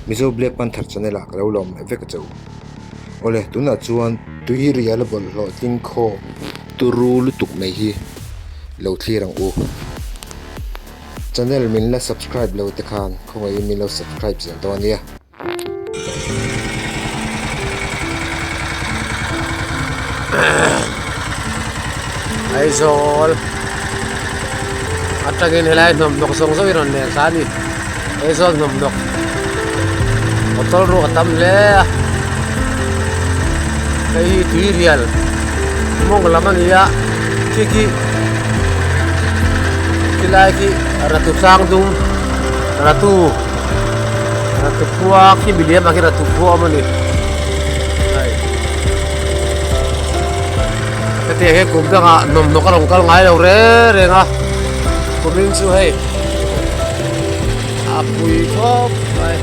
Mizo Black Panther channel ah ka lo lawm leh vek a che u. Awle tunah chuan tui rial bawlhhlawh tling khawm turu lutuk mai hi lo thlir ang u. Channel min la subscribe lo te khan khawngaihin min lo subscribe zel dawn ania. Aizawl atangin helai hnawmhnawk zawng zawng hi rawn leh thla a ni Aizawl hnawmhnawk motor ruak a tam hle a hei hi tuirial mawng lam a ni a khi khi khilai khi ratu tlang dum ratu. Ratu khua khi miliam ah khian ratu khua a awm a ni hei hetiang hian kum dangah nawmhnawk a rawn kal ngai lo reng reng a kumin chu hei a pui khawp mai.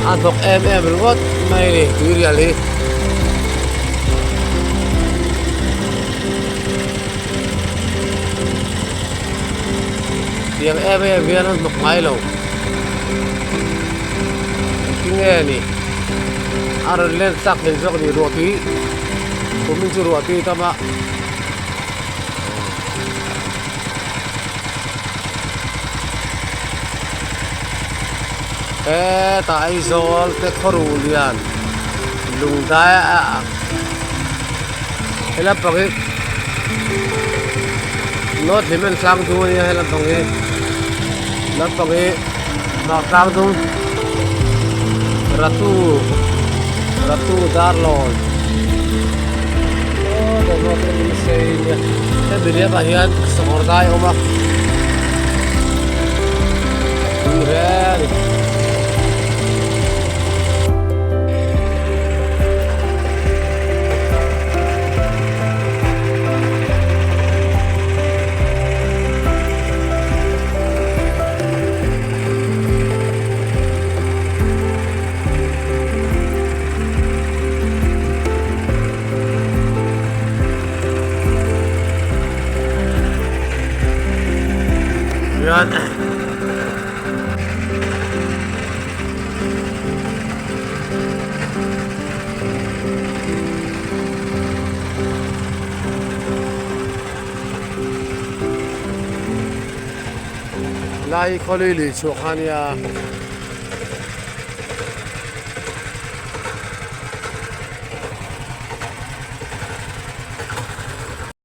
A hnawk em em ringawt mai a ni tuirial hi. Tiang em em hian an hnawk ngai lo engtin nge ni a rawn len chak thei zawk a ni ruah tui kumin chu ruah tui tam a hetah Aizawl te khawruh lian lungdai a He lampang hi North Hlimen tlang dung a nia he lampang hi lampang hi hnah tlang dung Ratu Ratu Darlawn aw North nasa a nia hemi lehah hian sakawr dai a awm a tui hle a ni. Lai khawlui lui chhuah kha nia.